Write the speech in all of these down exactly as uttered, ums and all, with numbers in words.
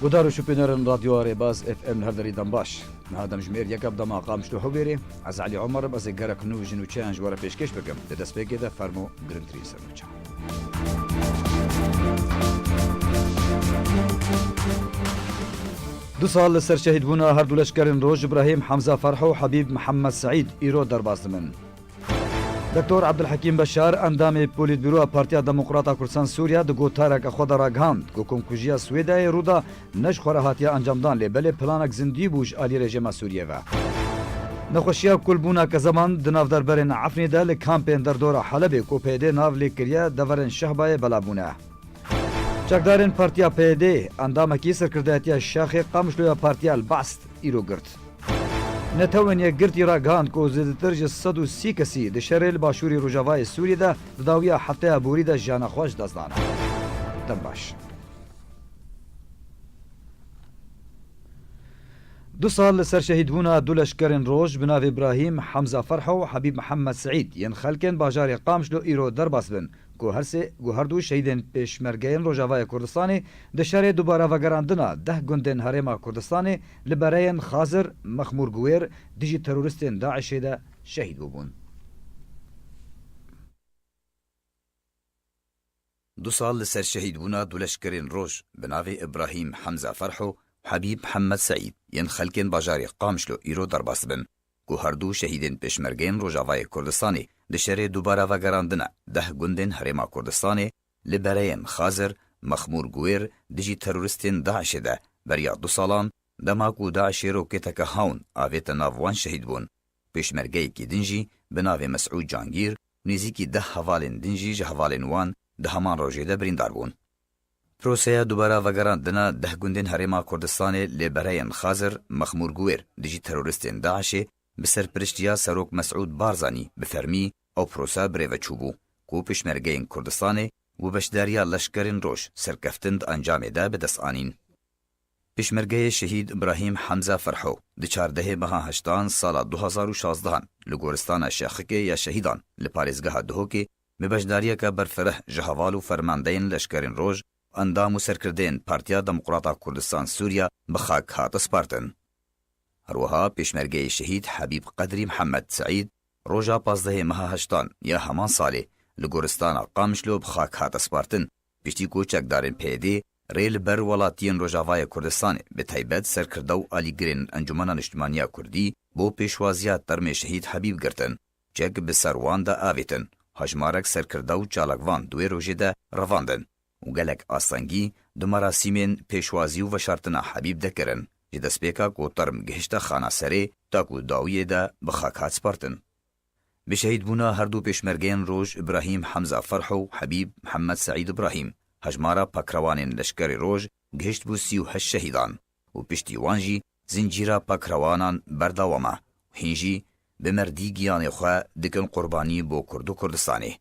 Guhdar û şopînerên Radyoya Rêbaz F M li her derî dem baş. Niha demjimêr yek e bi dema Qamişlo Hewlêrê. Ez Elî Omer im, ez ê gelek nû ji nûçeyan ji we re pêşkêş bikim. Di destpêkê de fermo girîngtirîn ser nûçe. Du sal li ser şehîdbûna her du leşkerên Roj, Îbrahîm Hemza Ferho û Hebîb Mihemed Seîd, îro derbas dibin. Doktor Abdulhekîm Beşar, endamê Polîtbûroya Partiya Demokrata Kurdistan Sûriya, di gotareke xwe de ragihand ku komkujiya Swêdayê rû da ne ji xwe re hatiye encamdan, lê belê planek zindî bû ji alî rejîma Sûriyê ve. Nexweşiya kulbûna kezeban di navderberên Efrînê de li kampên derdora Helebê ku P Y D nav lê kiriye, deverên Şehbayê belav bûne. Çekdarên Partiya P Y D endamekî serkirdayetiya şaxê Qamişlo ya Partiya El-Ba'st îro girt. Netewên Yekgirtî ragihand ku zêdetir ji sed û sî kesî di şerê li başûrî rojavayê Sûriyê de di dawiya hefteya borî de jiyana xwe ji dest dane. Dem baş. Du sal li ser şehîdbûna du leşkerên Roj bi navê Îbrahîm Hemza Ferho û Hebîb Mihemed Seîd yên xelkên bajarê Qamişlo îro derbas bin, ku her sê, ku her du şehîdên Pêşmergeyên Rojavayê Kurdistanê di şerê dubare vegerandina deh gundên Herêma Kurdistanê li bereyên Xazir, Mexmûr Guwêr dijî terorîstên DAIŞê de şehîd bûbûn. Du sal li ser şehîdbûna du leşkerên Roj bi navê Îbrahîm Hemza Ferho û Hebîb Mihemed Seîd yên xelkên bajarê Qamişlo îro derbas dibin, ku her du şehîdên Pêşmergeyên Rojavayê Kurdistanê di şerê dubare vegerandina deh gundên Herêma Kurdistanê li bereyên Xazir, Mexmûr Guwêr dijî terorîstên DAIŞê de beriya du salan, dema ku DAIŞê roketeke hawn avête nav wan, şehîd bûn. Pêşmergeyekî din jî bi navê Mesûd Cangîr û nêzîkî deh hevalên din jî ji hevalên wan di heman rojê de birîndar bûn. Proseya dubare vegerandina deh gundên Herêma Kurdistanê lê bereyên Xazir, Mexmûr Guwêr dijî terorîstên DAIŞê bi serpiriştiya Serok Mesûd Barzanî bi fermî ew prose birêve çûbû, ku pêşmergeyên Kurdistanê û beşdariya leşkerên Roj serkeftin di encamê de bi dest anîn. Pêşmergeyê şehîd Îbrahîm Hemza Ferho di çardehê meha heştan sala du hazar û şazdehan li goristana Şaxikê ya Şehîdan li parêzgeha Duhokê bi beşdariyeke berfireh ji heval û fermandeyên leşkerên Roj, endam û serkirdeyên Partiya Demokrata Kurdistan Sûriya bi xak hat spartin. Her wiha pêşmergeyê şehîd Hebîb Qedrî Mihemed Seîd roja pazdehê meha heştan ya heman salê li goristana Qamişlo bi xak hate spartin, piştî ku çekdarên P Y D rê li ber welatiyên Rojavayê Kurdistanê, bi taybet serkirde û alîgirên Encûmena Niştimaniya Kurdî bo pêşwaziya termê şehîd Hebîb girtin, çek bi ser wan de avêtin, hejmarek serkirde û çalakvan di wê rojê de revandin û gelek astengî di merasîmên pêşwazî û veşartina Hebîb de kirin, ji destpêka ku term gihişte xana serê ta ku dawiyê de bi xak hat spartin. Bi şehîdbûna her du pêşmergeyên Roj, Îbrahîm Hemza Ferho û Hebîb Mihemed Seîd Îbrahîm, hejmara pakrewanên leşkerê Roj gihişt bo sî û heşt şehîdan û piştî wan jî zincîra pakrewanan berdewam e û hîn jî bi merdî giyanê xwe dikin qurbanî bo Kurd û Kurdistanê.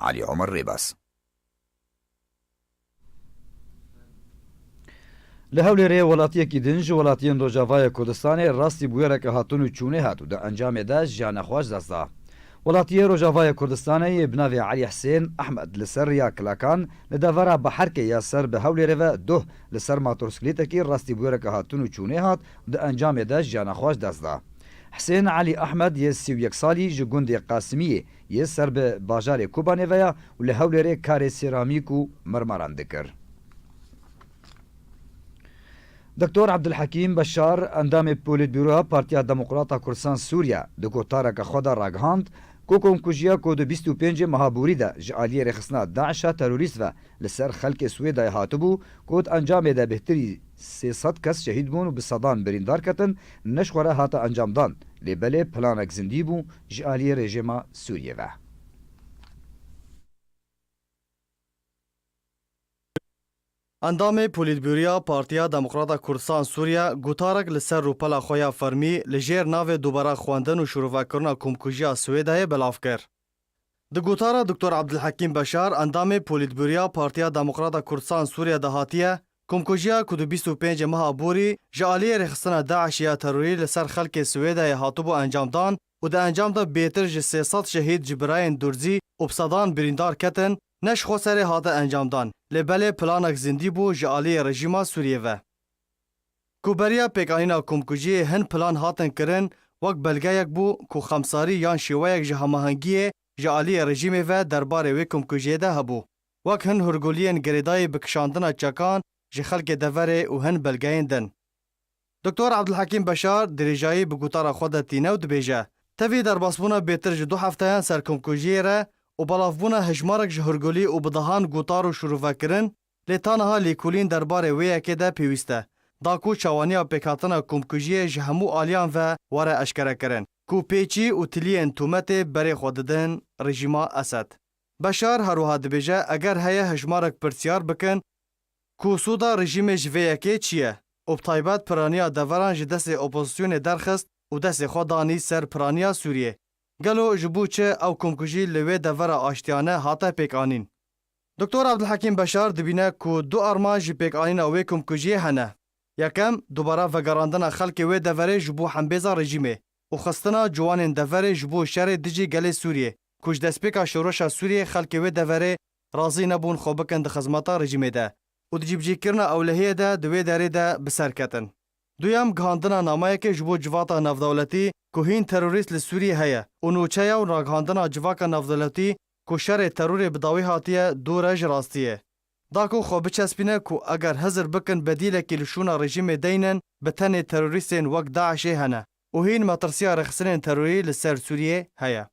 Elî Omer Rêbaz. Li Hewlêrê welatiyekî din ji welatiyên Rojavayê Kurdistanê rastî bûyereke hatin û çûnê hat û di encamê de jiyana xwe ji dest da. Welatiyê Rojavayê Kurdistanê yê bi navê Elî Hisên Ehmed li ser riya Kilakan li devera Baherkê ya ser bi Hewlêrê ve duh li ser motosiklêtekî rastî bûyereke hatin û çûnê hat û di encamê de jiyana xwe ji dest da. Hisên Elî Ehmed yê sî û yek salî ji gundê Qasimiyê yê ser bi bajarê Kobanê ve ya û li Hewlêrê karê sêramîk û mermeran dikir. Doktor Abdulhekîm Beşar, endamê Polîtbûroya Partiya Demokrata Kurdistan Sûriye, di gotareke xwe de ragihand ku komkujiya ku di bîst û pêncê meha Borî de ji aliyê rêxistina DAIŞa terorîst ve li ser xelkê Swêdayê hatibû, ku di encamê de bêhtirî sê sed kes şehîd bûn û bi sedan birîndar ketin, ne ji xwe re hate encamdan, lê belê planek zindî bû ji aliyê rejîma Sûriyê ve. Endamê Polîtbûroya Partiya Demokrata Kurdistan Sûriye gotarek li ser rûpela xwe ya fermî li jêr navê Dubare Xwendin û Şirovekirina Komkujiya Swêdayê belav kir. Di gotara Doktor Abdulhekîm Beşar, endamê Polîtbûroya Partiya Demokrata Kurdistan Sûriye de hatiye, komkujiya ku di bîst û pêncê meha Borî ji aliyê rêxistina DAIŞ ya terorî li ser xelkê Swêdayê hatibû encamdan û di encam de bêtir ji sê sed şehîd ji birayên Durzî û bi sedan birîndar ketin, ne ji xweserê hate encamdan, lê belê planek zindî bû ji aliyê rejîma Sûriyê ve. Ku beriya pêkanîna komkujiyê hin plan hatin kirin, wek belgeyek bû ku xemsarî yan şêweyek ji hemahengiyê ji aliyê rejîmê ve derbarê wê komkujiyê de hebû. Wek hin hurguliyên girêdayî bi kişandina çekan ji xelkê deverê û hin belgeyên din. Doktor Abdulhekîm Beşar dirêjayî bi gotara xwe de tîne û dibêje, tevî derbasbûna bêtir ji du hefteyan ser komkujiyê re û belavbûna hejmarek ji hurgulî û bi dehan gotar û şirovekirin, lê ta niha lêkolîn derbarê wê yekê de pêwîst e, da ku çawaniya pêkhatina komkujiyê ji hemû aliyan ve were eşkerekirin, ku pêçî û tiliyên tometê berê xwe didin rejîma Esed. Beşar her wiha dibêje, eger heye hejmarek pirsiyar bikin, ku sûda rejîmê ji vê yekê çi ye û bi taybet piraniya deveran ji destê opozisyonê derxist û destê xwe danî ser piraniya Sûriyê. Gelo ji bo çi ew komkujî li wê devera aştiyane hate pêkanîn? Doktor Abdulhekîm Beşar dibîne ku du armanc ji pêkanîna wê komkujiyê hene. Yekem, dubara vegerandina xelkê wê deverê ji bo hembêza rejîmê û xistina ciwanên deverê ji bo şerê dijî gelê Sûriyê, ku ji destpêka şoreşa Sûriyê xelkê wê deverê razî nebûn xwe bikin di xizmeta rejîmê de û di cîbicîkirina ewlehiyê de di wê derê de bi ser ketin. Duyem, gihandina nameyekê ji bo civata navdewletî ku hîn terorîst li Sûriyê heye û nûçeya û ragihandina civaka navdewletî ku şerê terorê bi dawî hatiye dûr e ji rastiyê. Da ku xwe biçespîne ku eger hizir bikin bedîlekî li şûna rejîmê deynin, bi tenê terorîstên wek DAIŞê hene û hîn metirsiya rêxistinên terorî li ser Sûriyê heye.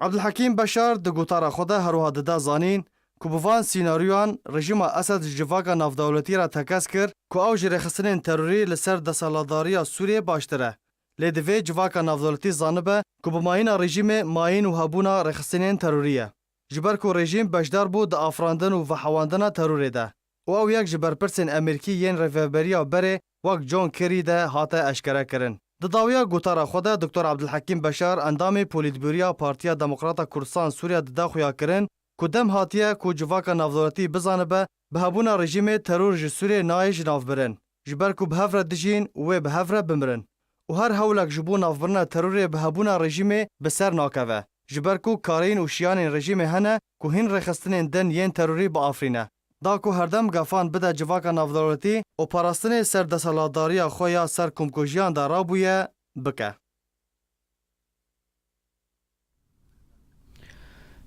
Abdulhekîm Beşar di gotara xwe de her wiha dide zanîn ku bi van sînaryoyan rejîma Esed ji civaka navdewletî re tekez kir ku ew ji rêxistinên terorî li ser desthilatdariya Sûriyê baştir e. Lê divê civaka navdewletî zanibe ku bi mayîna rejîmê mayîn û hebûna rêxistinên terorî ye. Ji ber ku rejîm beşdar bû di afirandin û vehewandina terorê de û ew yek ji berpirsên Amerîkî yên rêveberiya berê wek John Kerry de hate eşkerekirin. Di dawiya gotara xwe de Doktor Abdulhekîm Beşar, endamê Polîtbûroya Partiya Demokrata Kurdistan Sûriya, dide xuyakirin ku dem hatiye ku civaka navdewletî bizanibe bi hebûna rejîmê teror ji Sûriyê nayê jinavbirin, ji ber ku bi hev re dijîn û wê bi hev re bimirin. Û her hewlek ji bo navbirina terorê bi hebûna rejîmê bi ser nakeve, ji ber ku karîn û şiyanên rejîmê hene ku hîn rêxistinên din yên terorî biafirîne. Da ku herdem gefan bide civaka navdewletî û parastinê ser desthilatdariya xwe ya ser komkujiyan de rabûye, bike.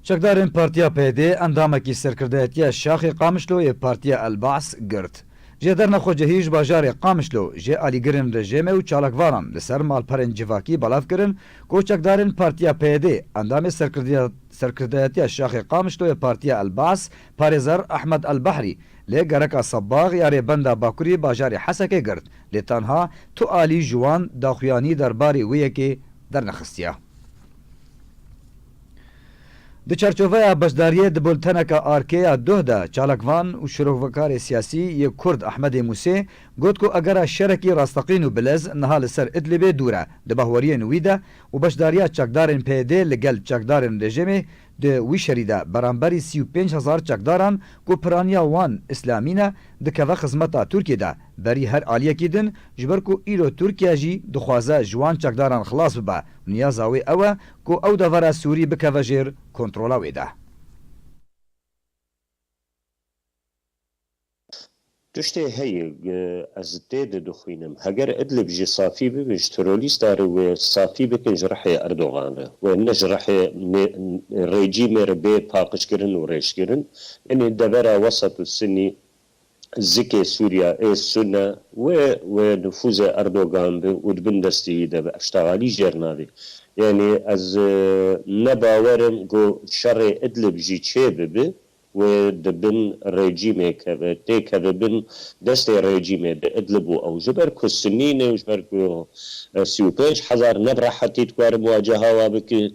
Çekdarên Partiya P Y D endamekî serkirdayetiya Şaxê Qamişlo yê Partiya El Ba's girt. Jê dernexwe cihî ji bajarê Qamişlo jê alîgirên rejêmê û çalakvanan li ser malperên civakî belav kirin ku çekdarên Partiya P Y D endamê serkirdiya-, serkirdayetiya Şaxê Qamişlo yê Partiya El Ba's, parêzer Ehmed El Bahrî, lê gereka Sebax ya rêbenda Bakurî bajarê Hesekê girt, lê tanha tu alî ji wan daxuyanî derbarê wê yekê dernexistiye. Di çarçoveya beşdariyê di bulteneka Arkê ya duh de çalakvan û şirovekarê siyasî yê Kurd Ehmedê Mûsê got ku egera şerekî rasteqîn û bilez niha li ser Idlibê dûr e, di bahweriyên wî de û beşdariya çekdarên P Y D li gel çekdarên rejîmê di wî şerî de beramberî sî û pênc hezar çekdaran ku piraniya wan îslamî ne, dikeve xizmeta Tirkiyê de, berî her aliyekî din, ji ber ku îro Tirkiye jî dixwaze ji wan çekdaran xilas bibe û niyaza wê ew e ku ew devera Sûrî bikeve jêr kontrola wê de. Tiştê heye, e, ez tê de dixwînim. Heger Idlib jî safî bibe, ji terorîsta re wê safî bikin ji rihê Erdogan re. Wê ne ji rihê me-, rejîmê re bê paqijkirin û rêjkirin. Yanî devera Wesat û Sunî, zikê Sûriya ê Sunne wê, wê nifûzê Erdogan be û di bin destê wî de be. Ev tişta alî jêr nabe. Yanî ez, e, ne bawer im ku şerê Idlib jî çê bibe, wê di bin rejîmê keve, tê keve bin destê rejîmê bi Idlib û ew. Ji ber ku Sunî ne û ji ber ku, e, sî û pênc hezar ne bi rehetî dikare muwaceha wa bike.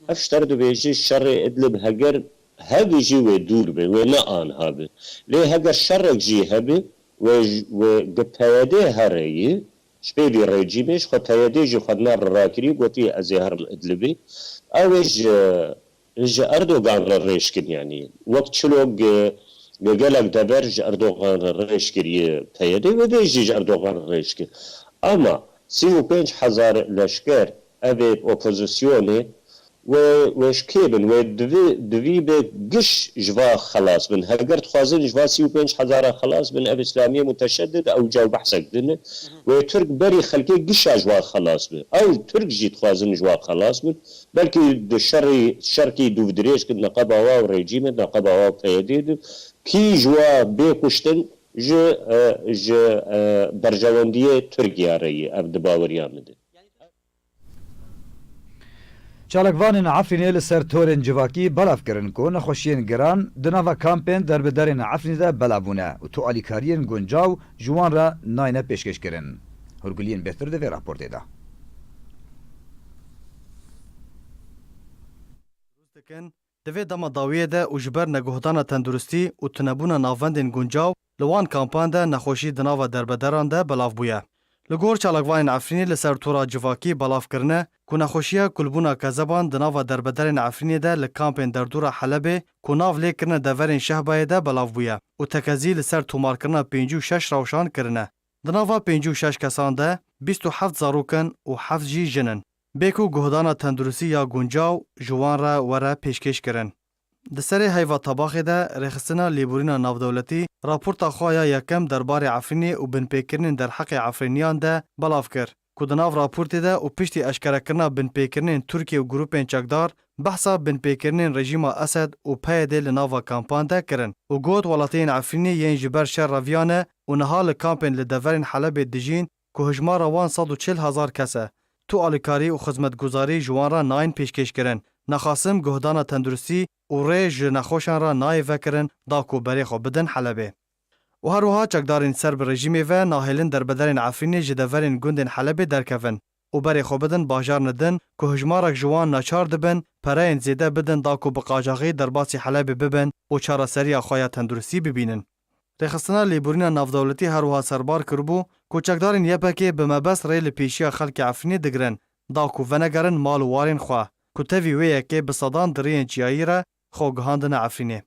Ev ji te re dibêje şerê Idlib heger hebe jî wê dûr be, wê ne anha be. Lê heger şerek jî hebe, wê j-, wê bi P Y D here yî, ji pê vî rejîmê, ji xwe P Y D jî xwe di nav re rakirî, gotî, "Ez ê herim Idlibê." Ew ê ji, ji Erdogan re rêj kin, yanî wek çilo ge-, ge-, gelek dever ji Erdogan re rêj kiriye P Y D, wê vê jî ji Erdogan re rêj kir. Ama sî û pênc hezar leşker, ev ê opozisyonê, Wê, wê ji kê bin? Wê divî, divî bi giş ji va xelas bin. Heger dixwazin ji va sî û pênc hezara xelas bin, ev îslamiyê muteşedid ew caw behsek din e. Wê Tirk berî xelkê gişa ji wa xelas bi. Ew Tirk jî dixwazin ji wa xelas bin. Belkî di şerî, şerkî dûvdirêj kin neqeba wa û rejîmê, neqeba wa û P Y D'ê di. Kî ji wa bê kuştin ji, e, ji, e, berjewendiyê Tirkiye re ye, ev di baweriya min de. Çalakvanên Efrînê li ser torên civakî belav kirin ku nexweşiyên giran di nava kampên derbiderên Efrînê de belav bûne û tu alîkariyên guncaw ji wan re nayne pêşkêşkirin. Hûrguliyên bêhtir di vê raportê de. Di vê dema dawiyê de û ji ber neguhdana tenduristî û tunebûna navendên guncaw li wan kampan de nexweşî di nava derbederan de belav bûye. Li gor çalakvanên Efrînê li ser tora civakî belav kirine ku nexweşiya kulbûna kezeban di nava derbederên Efrînê de li kampên derdora Helebê ku nav lê kirine deverên Şehbayê de belav bûye û tekezî li ser tomarkirina pêncî û şeş rewşan kirine. Di nava pêncî û şeş kesan de bîst û heft zarok in û heft jî jin in. Bê ku guhdana tenduristî ya guncaw ji wan re were pêşkêş kirin. Di serê heyva tabaxê de rêxistina Lêborîna Navdewletî raporta xwe ya yekem derbarê Efrînê û binpêkirinên derheqê Efrîniyan de belav kir ku di nav raportê de û piştî eşkerekirina binpêkirinên Tirkiye û grûpên çekdar behsa binpêkirinên rejîma Esed û P Y D li nava kampan de kirin û got welatiyên Efrînê yên ji ber şer reviya ne û niha li kampên li deverên Helebê dijîn ku hijmara wan sed û çil hezar kes e, tu alîkarî û xizmetguzarî ji wan re nayên pêşkêşkirin. Nexasim guhdana tenduristî û rê ji nexweşan re nayê vekirin da ku berê xwe bidin Helebê. Û her wiha çekdarên ser bi rejîmê ve nahêlin derbederên Efrînê ji deverên gundên Helebê derkevin û berê xwe bidin bajarine din ku hijmarek ji wan naçar dibin pereyên zêde bidin da ku bi qajaxî derbasî Helebê bibin û çareseriya xwe ya tenduristî bibînin. Rêxistina Lêborîna Navdewletî her wiha serbar kiribû ku çekdarên Y P G bi mebest rê li pêşiya xelkê Efrînê digirin, da ku venegerin mal û warên xwe, ku tevî wê yekê bi sedan di rêyên çiyayî re xwe gihandine Efrînê.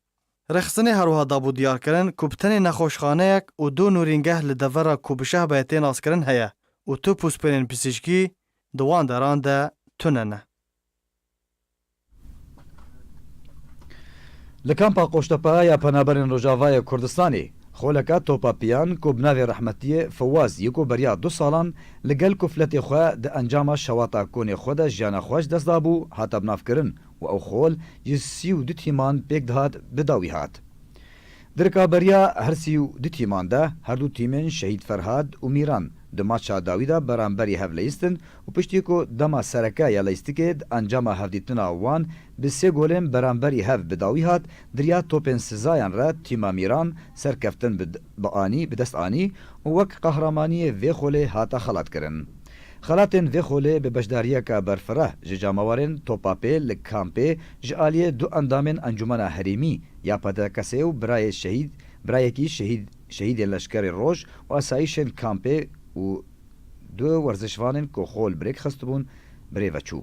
Rêxistinê her wiha dabû diyarkirin ku bi tenê nexweşxaneyek û du nûrîngeh li devera ku bi Şehbayê tê naskirin heye û tu pûspêrên pisîşkî di wan deran de tune ne. Li kampa Qoştepe ya Penaberên Rojavayê Kurdistanê, xoleke topa piyan ku bi navê rehmetiyê Fewaz yê ku beriya du salan li gel kufletê xwe di encama şewata konê xwe de jiyana xwe ji dest dabû, hate binavkirin û ew xol ji sî û du tîman pêk dihat bi dawî hat. Di rikaberiya her sî û du tîman de her du tîmên Şehîd Ferhad û Mîran di maça dawî de beramberî hev leyistin û piştî ku dema sereke ya leyistikê di encama hevdîtina wan bi sê golên beramberî hev bi dawî hat, di riya topên sizayan re tîma Mîran serkeftin bi, bi anî, bi dest anî û wek qehremaniyê vê xolê hate xelatkirin. Xelatên vê xolê bi beşdariyeke berfireh ji cemawerên topapê li kampê ji aliyê du endamên Encûmena Herêmî ya P D K S ê û birayê şehîd, birayekî şehîd, şehîdên Leşkerê Roj û asayîşên kampê û du werzişvanên ku xol bi rêk xistibûn, bi rê ve çû.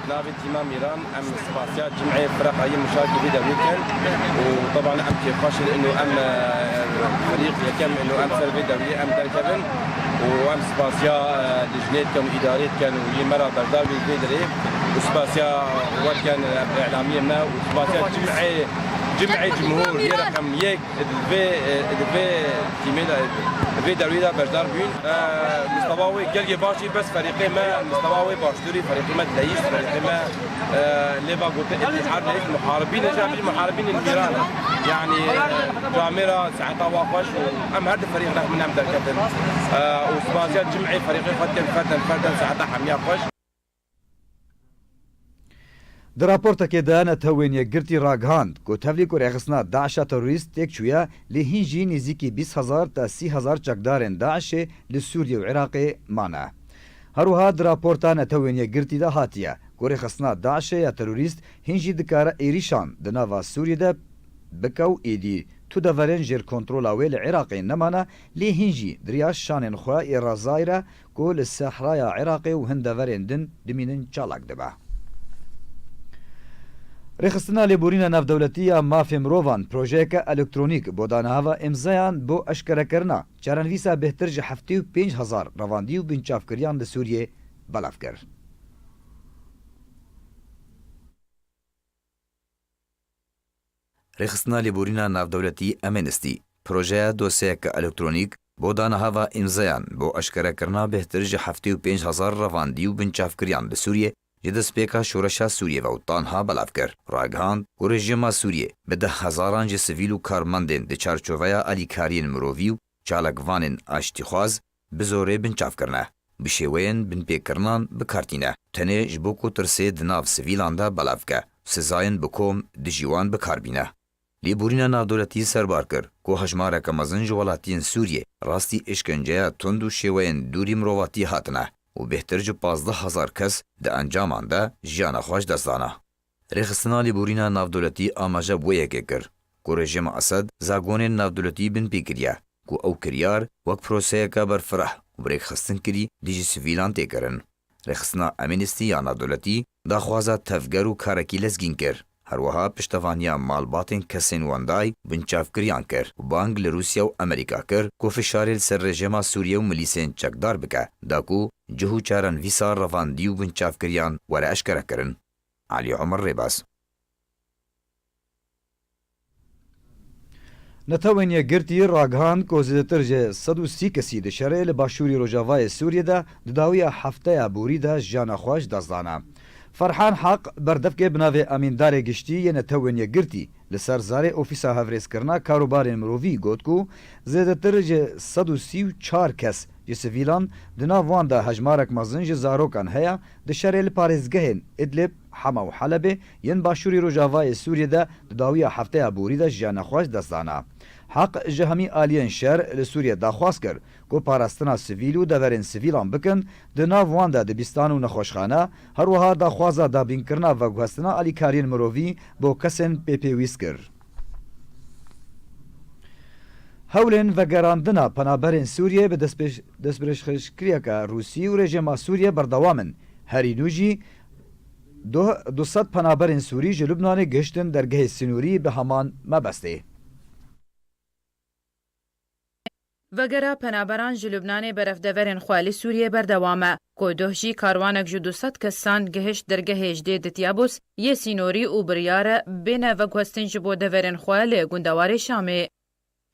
Bi navê tîma Mîran, em spasiya cimê fireqa yê muşarkî vê dewrê dikin û teban em kêfxweş in û em, e, ferîq yekem in û em ser vê dewrê em derkevin û em spasiya, e, lijnê dikin û îdarê dikin û yê me re beşdar bîn vê derê û spasiya we dikin, e, îlamiyê me û spasiya cimê, cimê cumhur yê reqem yek. Di vê, di vê tîmê de, di vê dewrê de beşdar bûn. E, mistewa wê gelkî baş î, bes ferîqê me, mistewa wê baştir î, ferîqê me dileyîst, ferîqê me, e, lê va gotin îtîhad dileyîst, muharibîn e, em jî muharibînên Mîran e. Yanî, e, camêra saeta wa xweş û em her du ferîq rexmin em derketin. E, û spasiya cimê ferîqê xwe dikin, ferden, ferden saeta hemiya xweş. Di raportekê de Netewên Yekgirtî ragihand ku tevlî ku rêxistina DAIŞ a terorîst têk çûye, lê hîn jî nêzîkî bîst hezar ta sî hezar çekdarên DAIŞê li Sûriye û Iraqê mane. Her wiha di raporta Netewên Yekgirtî de hatiye ku rêxistina DAIŞê ya terorîst hîn jî dikare êrîşan di nava Sûriyê de bike û êdî tu deverên jêr kontrola wê li Iraqê nemane, lê hîn jî di riya şanên xwe ê rezayî re ku li sehraya Iraqê û hin deverên din dimînin çalak dibe. Rêxistina Lêborîna Navdewletî ya Mafê Mirovan projeyeke elektronîk bo danehava îmzayan bo eşkerekirina çarenivîsa bêhtir ji heftê û pênc hezar revandî û binçavkiriyan li Sûriyê belav kir. Rêxistina Lêborîna Navdewletî Amnesty projeya dosyeyeke elektronîk bo danehava îmzayan bo eşkerekirina bêhtir ji heftê û pênc hezar revandî û binçavkiriyan li Sûriyê ji destpêka şoreşa Sûriyê ve û tanha belav kir. Ragihand ku rejîma Sûriyê bi deh hezaran ji sivîl û karmendên di çarçoveya alîkariyên mirovî û çalakvanên aştîxwaz bi zorê binçav kirine, bi şêweyên binpêkirinan bi kar tîne, tenê ji bo ku tirsê di nav sivîlan de belav bike, sizayên bi kom dijî wan bi kar bîne. Lêborîna navdewletî serbar kir ku hejmareke mezin ji welatiyên Sûriyê rastî îşkenceya tund û şêweyên dûrî mirovatiyê hatine û bêhtir ji pazdeh hezar kes di encaman de jiyana xwe ji dest dana. Rêxistina Lêborîna Navdewletî amaje bi wê yekê kir ku rejîma Esed zagonên navdewletî binpê kiriye ku ew kiryar wek proseyeke berfireh û bi rêkxistin kirî dijî sivîlan tê kirin. Rêxistina Amnesty ya Navdewletî daxwaza tevger û karekî lezgîn kir. Her wiha piştevaniya malbatên kesên wendayî binçavkiriyan kir û bang li Rûsya û Amerîka kir ku fişarê li ser rejîma Sûriye û milîsên çekdar bike, da ku cih û çarenivîsa revandî û binçavkiriyan were eşkerekirin. Elî Omer Rêbaz. Netewên Yekgirtî ragihand ku zêdetir ji sed û sî kesî di şerê li başûrî rojavayê Sûriyê de di dawiya hefteya borî de jiyana xwe ji dest dane. Ferhan Haq, berdevkê bi navê Emîndarê Giştî yê Netewên Yekgirtî li ser zarê Ofîsa Hevrêzkirina Karobarên Mirovî, got ku zêdetir ji sed û sî û çar kes ji sivîlan, di nav wan de hejmarek mezin ji zarokan heye, di şerê li parêzgehên Idlib, Hema û Helebê yên başûrî rojavayê Sûriyê de di dawiya hefteya borî de jiyana xwe ji dest dana. Heq ji hemî aliyên şer li Sûriyê daxwaz kir ku parastina sivîl û deverên sivîlan bikin, di nav wan de dibistan û nexweşxane, her wiha daxwaza dabînkirina veguhestina alîkariyên mirovî bo kesên pêpêwîst kir. Hewlên vegerandina penaberên Sûriyê bi destpêş-, destpêşxistkiriyeke Rûsî û rejîma Sûriyê berdewam in. Herî nû jî du-, du sed penaberên Sûrî ji Lubnanê gihiştin dergehê sînorî bi heman mebestê. Vegera penaberan ji Lubnanê berevdeverên xwe li Sûriyê berdewam e, ku doh jî karwanek ji du sed kesan gihişt dergehê Jdê di Tiyabûs yê sînorî û biryar e bêne veguhestin ji bo deverên xwe li gundewarê Şamê.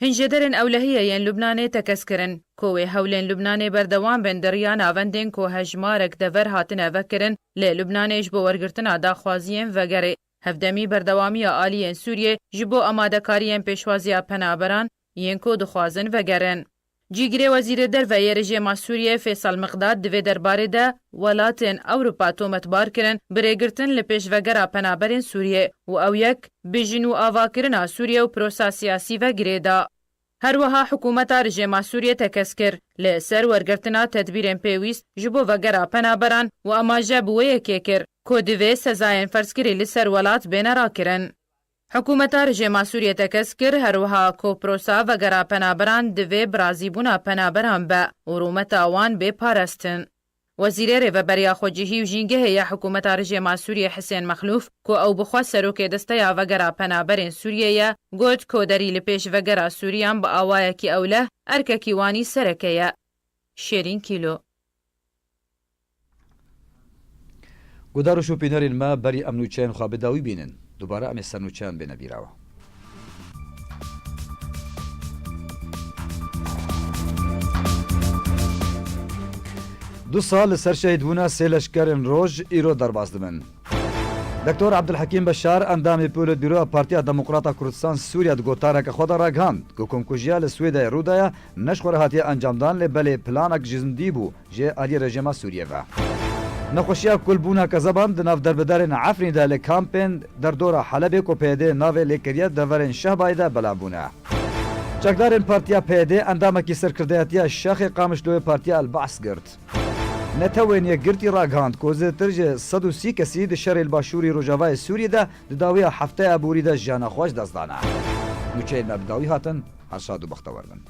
Hinjêderên ewlehiyê yên Lubnanê tekez kirin, ku wê hewlên Lubnanê berdewam bin di riya navendên ku hejmarek dever hatine vekirin li Lubnanê ji bo wergirtina daxwaziyên vegerê. Hevdemî berdewamiya aliyên Sûriyê ji bo amadekariyên pêşwaziya penaberan yên ku dixwazin vegerin. Cîgirê Wezîrê Derve yê rejîma Sûriyê Fêsal Miqdad di vê derbarê de welatên Ewropa tometbar kirin bi rêgirtin li pêşvegera penaberên Sûriyê û ew yek bijîn û avakirina Sûriyê û prosa siyasî ve girê da. Her wiha hikûmeta rejîma Sûriyê tekez kir li ser wergirtina tedbîrên pêwîst ji bo vegera penaberan û amaje bi wê yekê kir ku divê sezayên ferzkirî li ser welat bêne rakirin. Hikûmeta rejîma Sûriyê tekez kir, her wiha ku prosa vegera penaberan divê bi razîbûna penaberan be û rûmeta wan bê parastin. Wezîrê Rêveberiya Xwecihî û Jîngehê ya hikûmeta rejîma Sûriyê Hisên Mexlûf, ku ew bi xwe serokê Desteya Vegera Penaberên Sûriyê ye, got, koderî li pêş vegera Sûriyan bi awayekî ewleh erkekî wanî sereke ye. Şêrîn Kîlo. Guhdar û şopînerên me, berî em nûçeyên xwe bi dawî bînin, dubare em ê ser nûçeyan bêne bîra we. Du sal li ser şehîdbûna sê leşkerên roj îro derbas dibin. Doktor Abdulhekîm Beşar, endamê Politbîroya Partiya Demokrata Kurdistan Sûriye, di gotareke xwe de ragihand ku komkujiya li Swêdeyê rû daye, ne ji xwe re hatiye encamdan, lê belê planek ji zindî bû ji aliyê rejîma Sûriyê ve. Nexweşiya kulbûna kezeban di nav derbidarên Efrînê de li kampên derdora Helebê ku P Y D navê lê kiriye deverên Şehbayê de belav bûne. Çekdarên Partiya P Y D endamekî serkirdeyatiya Şaxê Qamişloyê Partiya El Ba's girt. Netewên Yekgirtî ragihand ku zêdetir ji sed û sî kesî di şerê li başûrî rojavayê Sûriyê de di dawiya hefteya borî de jiyana xwe ji dest dane. Nûçeyên me bi dawî hatin, her şad û bextewar bin.